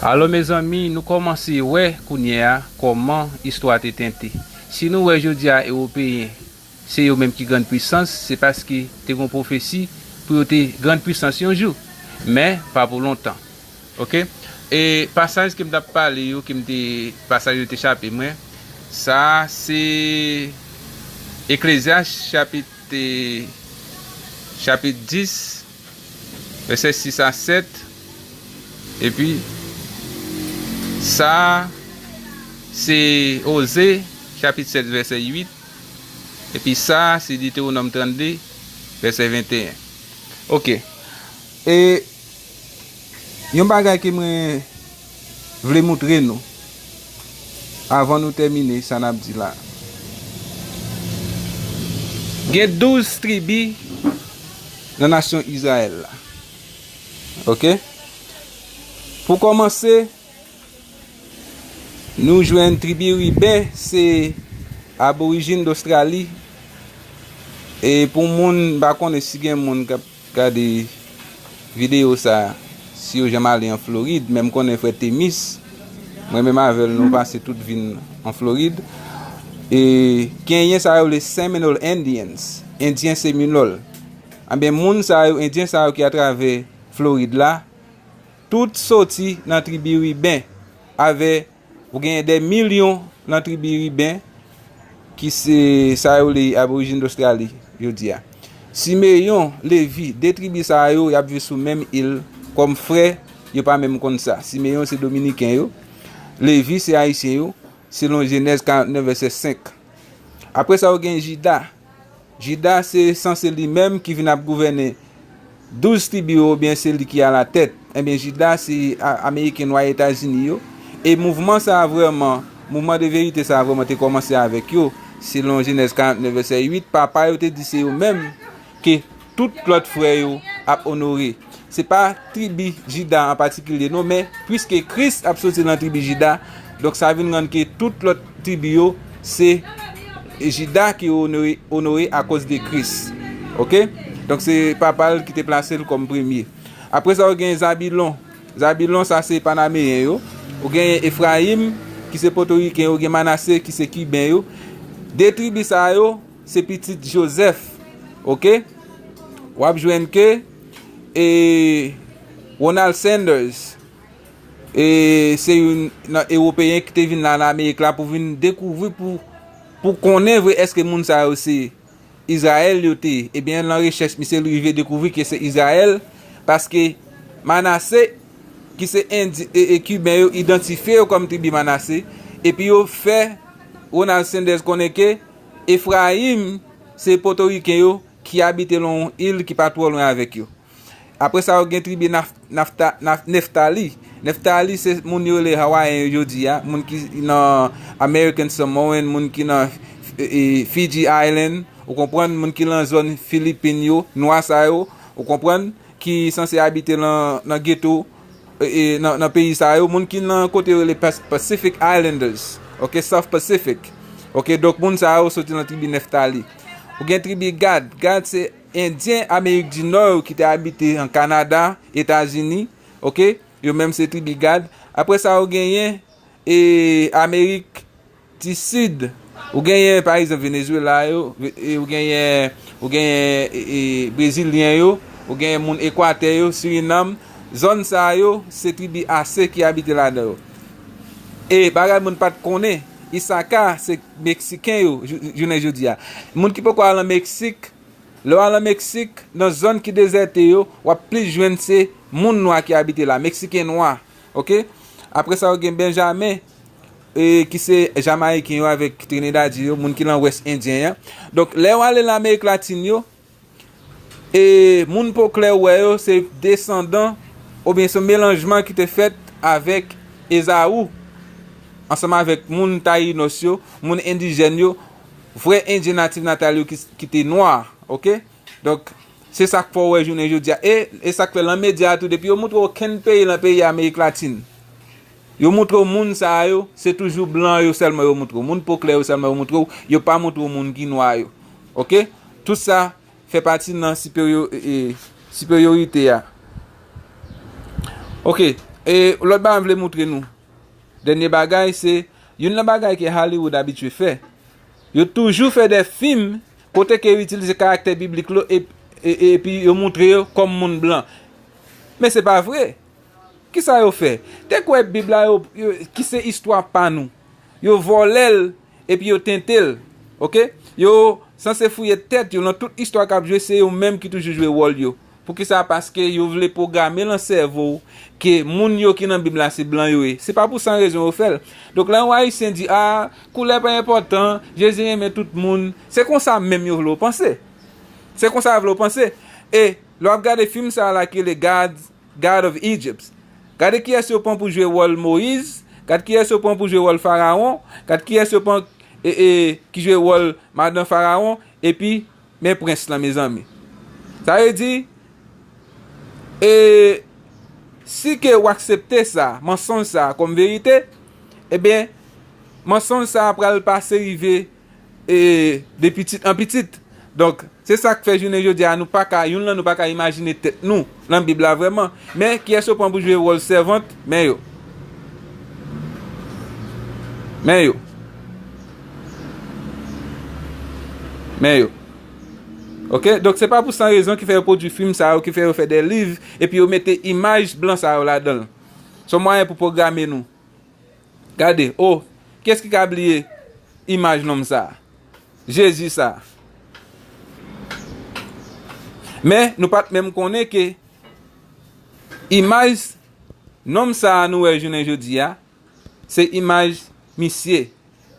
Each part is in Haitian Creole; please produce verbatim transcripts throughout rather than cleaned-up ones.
Alò, mezanmi, nou kòmanse wè kounye a kòman istwa te tente. Si nou wè jodi a Ewopeyen, se yo menm ki grann pwisans, se paske te gen pwofesi pou yo te grann pwisans yon jou, men pa pou lontan. Oke? E pasaj ke m t ap pale yo, ke m te, pasaj yo te chape mwen, sa se Eklezyas chapit, chapit dis, vèsè sis a sèt, epi sa se Oze, chapit sèt, vèsè uit, epi sa se Detewonòm trannde, vèsè venteyen. Oke. E yon bagay ke mwen vle moutre nou avan nou tèmine sa n ap di la. Gen douz tribi nan nasyon Izrayèl la. Oke? Pou kòmanse, nou jwenn tribi Riben, se aborijin Dostrali. E pou moun, m pa konnen si gen moun k ap gade videyo sa, si yo janm ale an Florid, men m konnen frè Temis, mwen menm avè l, nou pase tout vi n an Florid. E genyen sa yo rele Seminole Indians, Endyen Seminòl. Anben, moun sa yo, Endyen sa yo ki atravè Florid la, tout soti nan tribi Riben, avè ou genyen dè milyon nan tribi Riben, ki se sa yo rele aborijin Dostrali, jodi a. Simeyon, Levi, de tribi sa yo, y ap viv sou menm il kòm frè, yo pa menm konn sa. Simeyon se Dominiken yo, Levi se Ayisyen yo, selon Jenèz karant nèf, vèsè senk. Apre sa, ou gen Jida. Jida se sanse li menm ki vin ap gouvène douz tribi yo, oubyen se li ki alatèt. Ebyen, Jida se a-, Ameriken nwa Etazini yo. E mouvman sa a vrèman, mouvman de verite sa a vrèman te kòmanse avèk yo. Selon Jenèz karant nèf, vèsè uit, papa yo te di se yo menm ke tout lòt frè yo ap onore. Se pa tribi Jida an patikilye non, men piske Kris ap soti nan tribi Jida, donk sa vin rann ke tout lòt tribi yo se Jida ki onore, onore akoz de Kris. Oke? Donk se papa l ki te plase l kòm premye. Apre sa, ou gen Zabilon. Zabilon, sa se Panameyen yo. Ou gen Efrayim, ki se Potoriken yo. Ou gen Manase, ki se Kiben yo. De tribi sa yo, se pitit Jozèf. Oke? W ap jwenn ke, e, Ronald Sanders, e, se youn nan Ewopeyen ki te vin la nan Amerik la pou vin dekouvri, pou, pou konnen vre èske moun sa yo se Izrayèl yo te ye. Ebyen, nan rechèch misye, li rive dekouvri ke se Izrayèl, paske Manase, ki se Endi-, e, e Kiben yo, idantifye yo kòm tribi Manase, epi yo fè Ronald Sanders konnen ke Efrayim se Potoriken yo ki abite nan yon il ki pa twò lwen avèk yo. Apre sa, ou gen tribi Naf-, Nafta-, Naf-, Neftali. Neftali se moun yo rele Hawayen yo jodi a, moun ki nan American Samoan, moun ki nan, e, e, Fiji Island, ou konprann, moun ki nan zòn Filipin yo, nwa sa yo, ou konprann, ki sanse abite nan, nan geto, e, e, nan, nan peyi sa yo, moun ki nan kote yo rele Pas-, Pacific Islanders, oke, South Pacific. Oke, donk moun sa yo soti nan tribi Neftali. Ou gen tribi Gad. Gad se Endyen Amerik di Nò yo ki te abite an Kanada, Etazini, oke? Yo menm se tribi Gad. Apre sa, ou genyen, e, Amerik di Sid. Ou genyen, pa egzanp, Venezuela yo, ve-, e, ou genyen, ou genyen, e, e, Brezilyen yo, ou genyen moun Ekwatè yo, Sirinam. Zòn sa yo, se tribi Ase ki abite ladan yo. E bagay moun pa t konnen, Isaka se Meksiken yo, jou-, jounen jodi a. Moun ki poko al an Meksik, lè w al an Meksik, nan zòn ki dezète yo, w ap plis jwenn se moun nwa ki abite la, Meksiken nwa, oke? Apre sa, ou gen Benjamen, e, ki se Jamayiken yo avèk Trinidadyen yo, moun ki nan Wès Endyen an. Donk, lè w ale nan Amerik Latin yo, e moun po klè ou wè yo, se desandan, oubyen se melanjman ki te fèt avèk Ezaou, ansanm avèk moun Tayinos yo, moun endijèn yo, vrè Endyen natif natal yo ki, ki te nwa, oke? Donk, se sa k fè w wè jounen jodi a. E, e sa k fè nan medya a tou, depi yo moutre w okenn peyi nan peyi Amerik Latin, yo moutre w moun sa yo, se toujou blan yo sèlman yo moutre w. Moun po klè yo sèlman yo moutre w. Yo pa moutre w moun ki nwa yo. Oke? Tout sa fè pati nan siperyo-, e, e, siperyorite a. Oke. E lòt bagay m vle moutre nou. Dènye bagay, se youn nan bagay ke Hollywood abitye fè. Yo toujou fè de fim kote ke yo itilize karaktè biblik lo e, e, e, epi yo moutre yo kòm moun blan. Men se pa vre. Kisa yo fè? Te kwè Bib la yo, yo, ki se istwa pa nou. Yo vòlè l epi yo tente l. Oke? Yo sanse fouye tèt yo nan tout istwa k ap jwe, se yo menm ki toujou jwe wòl yo. Poukisa? Paske yo vle pwograme lan sèvo w ke moun yo ki nan Bib la se blan yo ye. Se pa pou san rezon yo fè l. Donk, lè yon Ayisyen di, "A, koulè pa enpòtan, Jezi renmen tout moun," se konsa menm yo vle w panse. Se konsa yo vle w panse. E lè w ap gade fim sa a la ki rele God, God of Egypt, gade kiyès yo pran pou jwe wòl Moyiz, gade kiyès yo pran pou jwe wòl Farawon, gade kiyès yo pran e, e, ki jwe wòl madan Farawon, epi men prens lan, mezanmi. Sa vle di, e, si ke w aksepte sa, mansonj sa kòm verite, ebyen, mansonj sa pral pase rive, e, de pitit an pitit. Donk, se sa k fè jounen jodi a, nou pa ka, youn lan, nou pa ka imajine tèt nou nan Bib la vrèman. Men, kiyès yo pran pou jwe wòl sèvant? Men yo. Men yo. Men yo. Oke? Donk, se pa pou san rezon ki fè yo pwodui fim sa yo, ki fè yo fè de liv, epi yo mete imaj blan sa yo ladan l. Se yon mwayen pou pwograme nou. Gade, o, kiyès ki ka bliye imaj nonm sa a? Jezi sa a. Men, nou pa t menm konnen ke imaj nonm sa a nou wè jounen jodi a, se imaj misye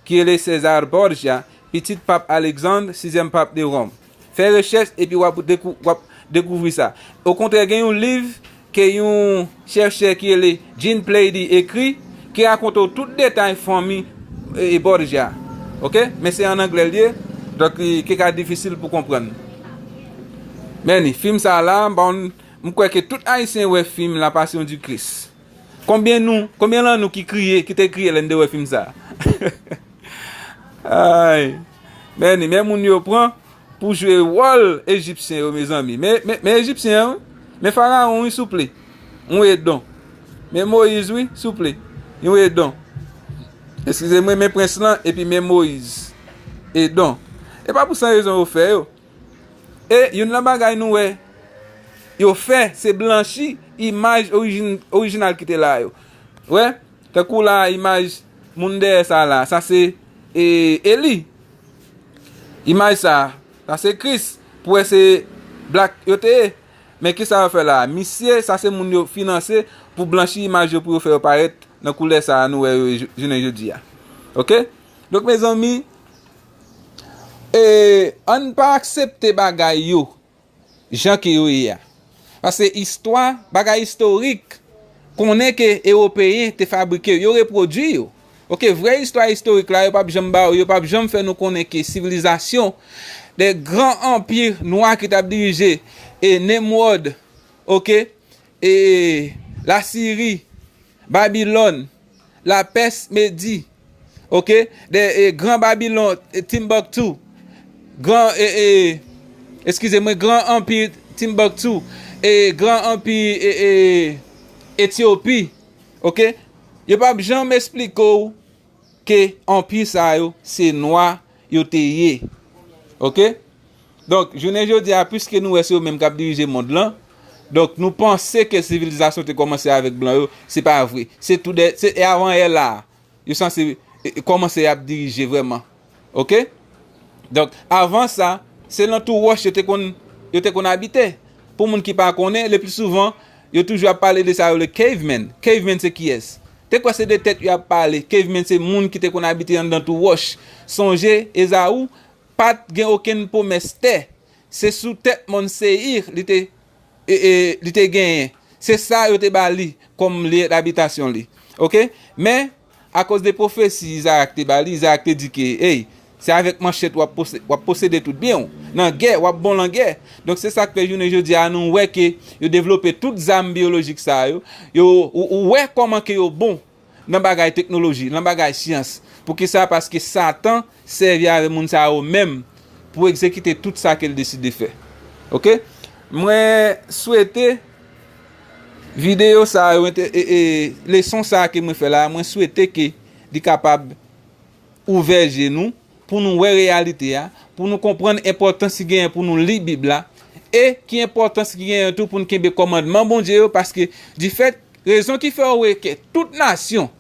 ki rele César Borgia, pitit pap Alexandre, sizyèm pap de Wòm. Fè rechèch epi w ap dekou-, w ap dekouvri sa. Okontrè, gen yon liv ke yon chèchè ki rele Jean Plaidy ekri, ki rakonte w tout detay fanmi, e, Borgia. Oke? Men se an anglè l ye, donk li, li ka difisil pou konprann. Men ni, fim sa la, bon, m kwè ke tout Ayisyen wè fim La Passion du Christ. Konbyen nou, konbyen lan nou ki kriye, ki te kriye lè n te wè fim sa a? Ay. Men ni, men moun yo pran pou jwe wòl Ejipsyen yo, mezanmi. Men, men, men Ejipsyen an, wi. Men Farawon, wi, souple. Yon edon. Men Moyiz, wi, souple. Yon edon. Eskize mwen, men prens lan, epi men Moyiz. Edon. E pa pou san rezon yo fè yo. E youn nan bagay nou wè yo fè, se blanchi imaj orijin-, orijinal ki te la yo. Wè, tankou la, imaj moun dèyè sa la, sa se, e, Eli. Imaj sa, sa se Kris. Pou wè se blak yo te ye. Men kisa yo fè la? Misye, sa se moun yo finanse pou blanchi imaj yo, pou yo fè yo parèt nan koulè sa a nou wè yo jou-, jounen jodi a. Oke? Donk, mezanmi, e, ann pa aksepte bagay yo jan ke yo ye a. Paske istwa, bagay istorik, konnen ke Ewopeyen te fabrike yo, yo repwodui yo. Oke, vrè istwa istorik la, yo p ap janm ba w, yo p ap janm fè nou konnen ke sivilizasyon, de gran anpi nwa ki t ap dirije, e Nemwòd, oke, e Lasiri, Babilòn, Lapès, Medi, oke, de, e, Gran Babilòn, e, Timbuktu, Gran, e, e, eskize mwen, Gran Anpi Timbuktu, e, Gran Anpi, e, e, Etyopi, oke, yo p ap janm esplike w ke anpi sa yo se nwa yo te ye. Oke? Donk, jounen jodi a, piske nou wè se yo menm k ap dirije mond lan, donk, nou panse ke sivilizasyon te kòmanse avèk blan yo, se pa vre. Se tou de, se, e avan yè la, yo sanse, e, e, kòmanse ap dirije vrèman. Oke? Donk, avan sa, se nan tou wòch yo te konn, yo te konn abite. Pou moun ki pa konnen, le pli souvan, yo toujou ap pale de sa yo le caveman. Caveman se kiyès? Te kwè se de tèt yo ap pale. Caveman se moun ki te konn abite anndan tou wòch. Sonje, Ezaou pa t gen okenn pwomès tè. Se sou tèt mòn Seyir li te, e, e, li te genyen. Se sa yo te ba li kòm lye dabitasyon li. Oke? Men, akoz de pwofesi Izarak te ba li, Izarak te di ke, ey, se avèk manchèt w ap pose-, w ap posede tout byen w. Nan gè, w ap bon lan gè. Donk, se sa k fè jounen jodi a, nou wè ke yo devlope tout zam byolojik sa yo. Yo, ou, ou wè kòman ke yo bon nan bagay teknoloji, nan bagay syans. Poukisa? Paske Satan sèvi avè moun sa yo menm pou egzekite tout sa ke l deside fè. Oke? Mwen swete Videyo sa yo, ente- e, e, leson sa ke mwen fè la, mwen swete ke li kapab ouvè je nou pou nou wè reyalite a, pou nou konprann enpòtans ki genyen pou nou li Bib la, e ki enpòtans ki genyen tou pou nou kenbe kòmandman Bondye yo, paske difèt, rezon ki fè w wè ke tout nasyon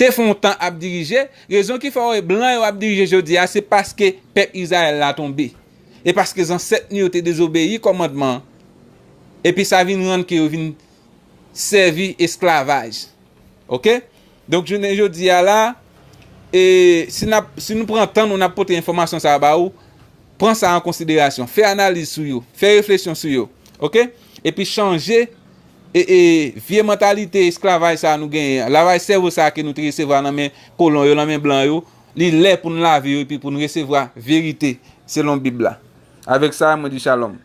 te fè yon tan ap dirije, rezon ki fè w wè blan yo ap dirije jodi a, se paske pèp Izrayèl la tonbe. E paske zansèt nou yo te dezobeyi kòmandman an. Epi sa vin rann ke yo vin sèvi esklavaj. Oke? Donk, jounen jodi a la, e, si n ap, si nou pran tan nou, n ap pote enfòmasyon sa a ba ou, pran sa an konsiderasyon. Fè analiz sou yo. Fè refleksyon sou yo. Oke? Epi chanje e, e, vye mantalite esklavaj sa a nou genyen an. Lavaj sèvo sa a ke nou te resevwa nan men kolon yo, nan men blan yo, li lè pou n lave yo epi pou n resevwa verite selon Bib la. Avèk sa, mwen di shalom.